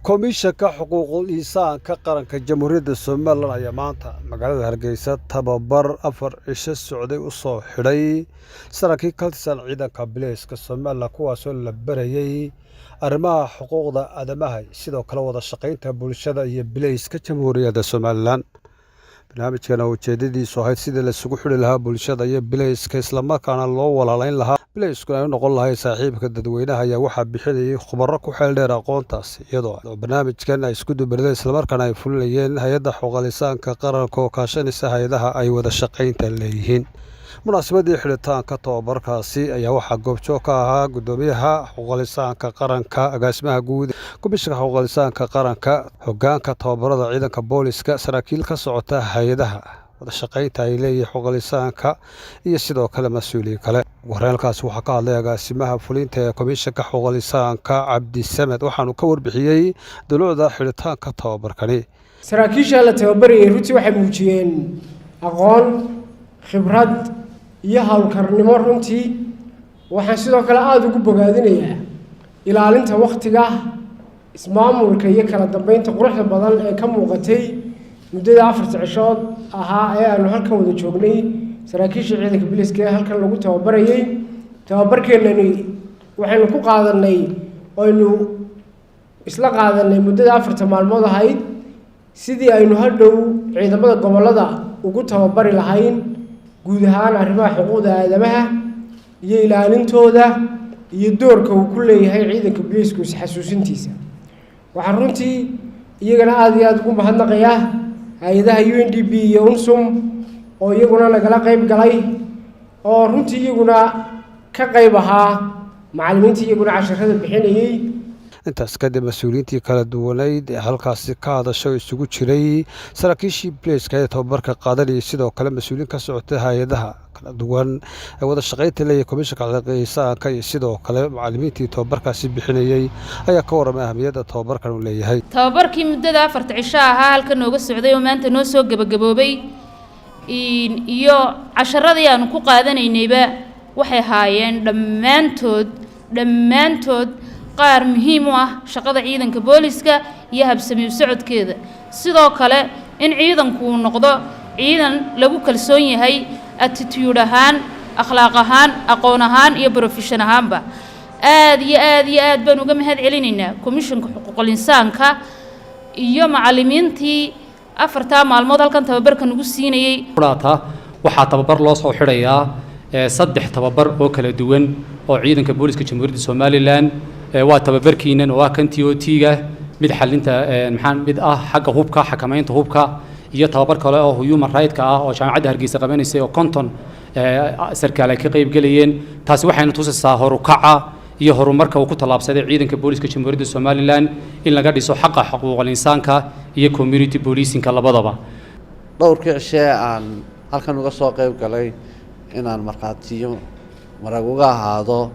Komishanka Xuquuqul Insaanka Qaranka Jamhuuriyadda Somalilan ayaa maanta magaalada Hargeysa tababar 4 cisho socday u soo xidhay saraakiil ka tirsan ciidanka bileyska Somalilan, kuwaasoo la barayey arrimaha xuquuqda aadamaha, sidoo kale wada shaqaynta bulshada iyo bileyska Jamhuuriyadda Somalilan. Barnaamijkan oo ujeedadiisu ahayd sidii laisugu xidhi lahaa bulshada iyo bileyska, islamarkaana loo walaalayn lahaa, bileyskuna ay u noqon lahay saaxiibka dadweynaha, ayaa waxaa bixinayay khubaro ku xeel dheer aqoontaas, iyadoo barnaamijkan ay isku dubarideen islamarkaana ay fulinayeen Hay'adda Xuquuqul Insaanka Qaranka oo kaashanaysa hay'adaha ay wada shaqaynta leeyihiin. Munaasabadii xidhitaanka tababarkaasi ayaa waxaa goobjoog ka ahaa guddoomiyaha xuquuqul insaanka qaranka, agaasimaha guud Komishanka Xuquuqul Insaanka Qaranka, hogaanka tababarada ciidanka booliska, saraakiil ka socota hay'adaha wada shaqaynta ay leeyihiin xuquuqul insaanka iyo sidoo kale mas'uuliyiin kale. Ugu horreyn halkaasi waxaa ka hadlay agaasimaha fulinta ee Komishanka Xuquuqul Insaanka, Cabdi Samed, waxaanu ka warbixiyey dulucda xidhitaanka tababarkani. Saraakiisha la tababarayay runtii waxay muujiyeen aqoon, khibrad iyo howlkarnimo. Runtii waxaan sidoo kale aada ugu bogaadinayaa ilaalinta wakhtiga, ismaamulka iyo kala dambeynta quruxda badan ee ka muuqatay muddada 4-ta cishood ahaa ee aanu halkan wada joognay saraakiisha ciidanka biliska ee halkan lagu tababarayay. Tababarkeennani waxaynu ku qaadanay, aynu isla qaadanay muddada 4-ta maalmood ahayd, sidii aynu hadhow ciidamada gobollada ugu tababari lahayn guud ahaan arrimaha xuquuqda aadamaha iyo ilaalintooda iyo doorka uu ku leeyahay ciidanka biliisku isxasuusintiisa. Waxaan runtii iyagana aada iyo aada ugu mahadnaqayaa hay'adaha UNDP iyo UNSOM oo iyaguna nagala qeyb galay, oo runtii iyaguna ka qeyb ahaa macallimiinta iyaguna casharada bixinayey. Intaas kadib, mas'uuliyiintii kala duwaneyd ee halkaasi ka hadashay oo isugu jiray saraakiishii bileyska ee tababarka qaadanayay, sidoo kale mas'uuliyiin ka socotay hay'adaha kala duwan ee wada shaqaynta leeyahay Komishanka Xuquuqul Insaanka iyo sidoo kale macallimiintii tababarkaasi bixinayey, ayaa ka warramay ahamiyadda tababarkan uu leeyahay. Tababarkii muddada 4-ta cisho ahaa halka nooga socday oo maanta noo soo gebagaboobay iyo casharadii aanu ku qaadanaynayba waxay ahaayeen dhammaantood qaar muhiim u ah shaqada ciidanka booliska iyo habsami u socodkeeda, sidoo kale in ciidanku uu noqdo ciidan lagu kalsoon yahay attitude ahaan, akhlaaq ahaan, aqoon ahaan iyo profession ahaanba. Aad iyo aad iyo aad baan uga mahad celinaynaa Komishanka Xuquuqul Insaanka iyo macallimiintii 4-taa maalmood halkan tababarka nagu siinayey. Waxaa tababar loo soo xidhayaa saddex tababar oo kala duwan oo ciidanka booliska Jamhuuriyadda Somalilan. Waa tababarkiinan oo ah kan TOT-ga, mid xalinta maxaa mid ah xagga hubka, xakamaynta hubka, iyo tababar kale oo human right-ka ah oo Jaamacadda Hargeysa qabanaysay oo 50 sarkaal ay ka qaybgelayeen. Taasi waxayna tusaysaa horukaca iyo horumarka uu ku tallaabsaday ciidanka booliska Jamhuuriyadda Somalilan in laga dhiso xaqa xuquuqul insaanka iyo community policing-ka labadaba. Dhowrkii cishee aan halkan uga soo qayb galay inaan markhaatiyo marag uga ahaado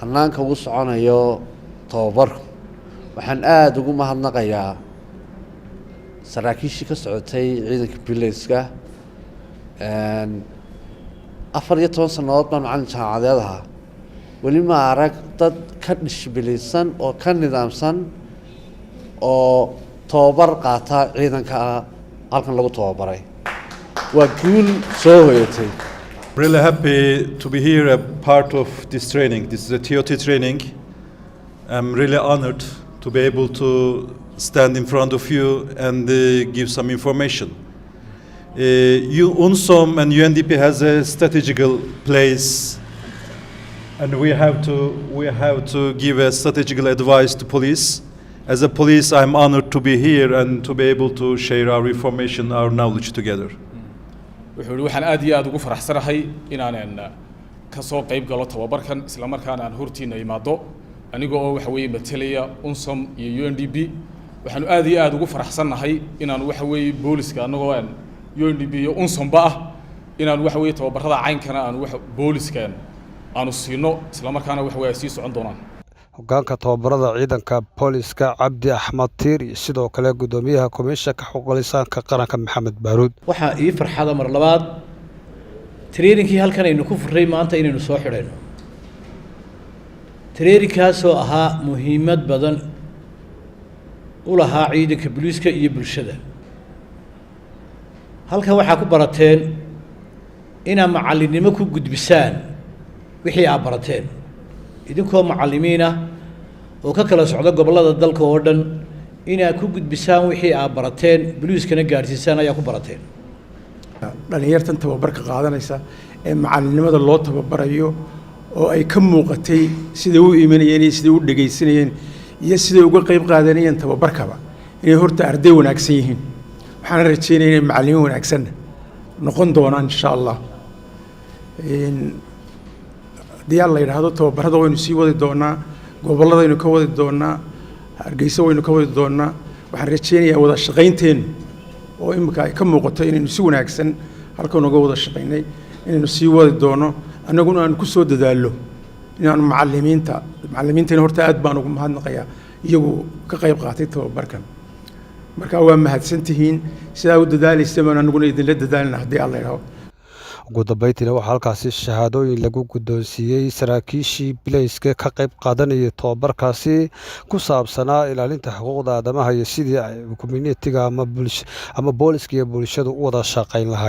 hanaanka ugu soconayo tababarku, waxaan aada ugu mahadnaqayaa saraakiishii ka socotay ciidanka bileyska. 14 sannadood baan macallin jaamacadeed ahaa, weli ma arag dad ka dhishbilisan oo ka nidaamsan oo tababar qaata ciidanka halkan lagu tababaray. Waa guul soo hoyatay. Really happy to be here, a part of this training. This is a TOT training. I'm really honored to be able to stand in front of you and give some information. UNSOM and UNDP has a strategical place, and we have to give a strategical advice to police. As a police, I'm honored to be here and to be able to share our information, our knowledge together. Wuxuu yihi, waxaan aad iyo aada ugu faraxsanahay inaanan ka soo qayb galo tababarkan, isla markaana aan hortiina imaado aniga oo waxa weeye matelaya UNSOM iyo UNDP. Waxaanu aad iyo aada ugu faraxsannahay inaanu waxa weeye booliska, annagoo aan UNDP iyo UNSOMba ah, inaanu waxa weeye tababarada caynkana aanu waxa booliskan aanu siino, isla markaana waxa weye ay sii socon doonaan. Hogaanka tababarada ciidanka booliska, Cabdi Axmed Tiir, iyo sidoo kale guddoomiyaha Komishanka Xuquuqul Insaanka Qaranka, Maxamed Baaruud. Waxaa ii farxada mar labaad trainingkii halkan aynu ku furray maanta inaynu soo xidhayno, trainingkaasoo ahaa muhiimad badan. U lahaa ciidanka booliiska iyo bulshada. Halkan waxaa ku barateen inaad macallinnimo ku gudbisaan wixii aad barateen, idinkoo macallimiin ah oo ka kala socda gobollada dalka oo dhan, inaad ku gudbisaan wixii aad barateen, booliiskana gaadhsiisaan ayaa ku barateen. Dhalinyartan tababarka qaadanaysa ee macalinimada loo tababarayo oo ay ka muuqatay siday u imanayeen iyo siday u dhegaysanayeen iyo siday uga qayb qaadanayeen tababarkaba, inay horta arday wanaagsan yihiin. Waxaana rajeynaya inay macallimiin wanaagsanna noqon doonaan, insha Allah. Haddii Alla yidhaahdo, tababarada waynu sii wadi doonaa, gobolladaynu ka wadi doonaa, Hargeysa waynu ka wadi doonaa. Waxaan rajeynayaa wada shaqaynteennu oo imika ay ka muuqato inaynu si wanaagsan halkan uga wada shaqaynay inaynu sii wadi doono, annaguna aanu ku soo dadaallo inaanu macallimiinta. Macallimiintayna horta aad baan ugu mahadnaqayaa, iyagu ka qayb qaatay tababarkan. Marka waa mahadsantihiin, sidaa u dadaalaysa baan anaguna idinla dadaalina, haddii Alla yidhaahdo. Ugu dambeyntiina waxaa halkaasi shahaadooyin lagu guddoonsiiyey saraakiishii bilayska ka qayb qaadanayay tobabarkaasi ku saabsanaa ilaalinta xuquuqda aadamaha iyo sidii ay community-ga ama booliska iyo bulshadu u wada shaqayn lahaayeen.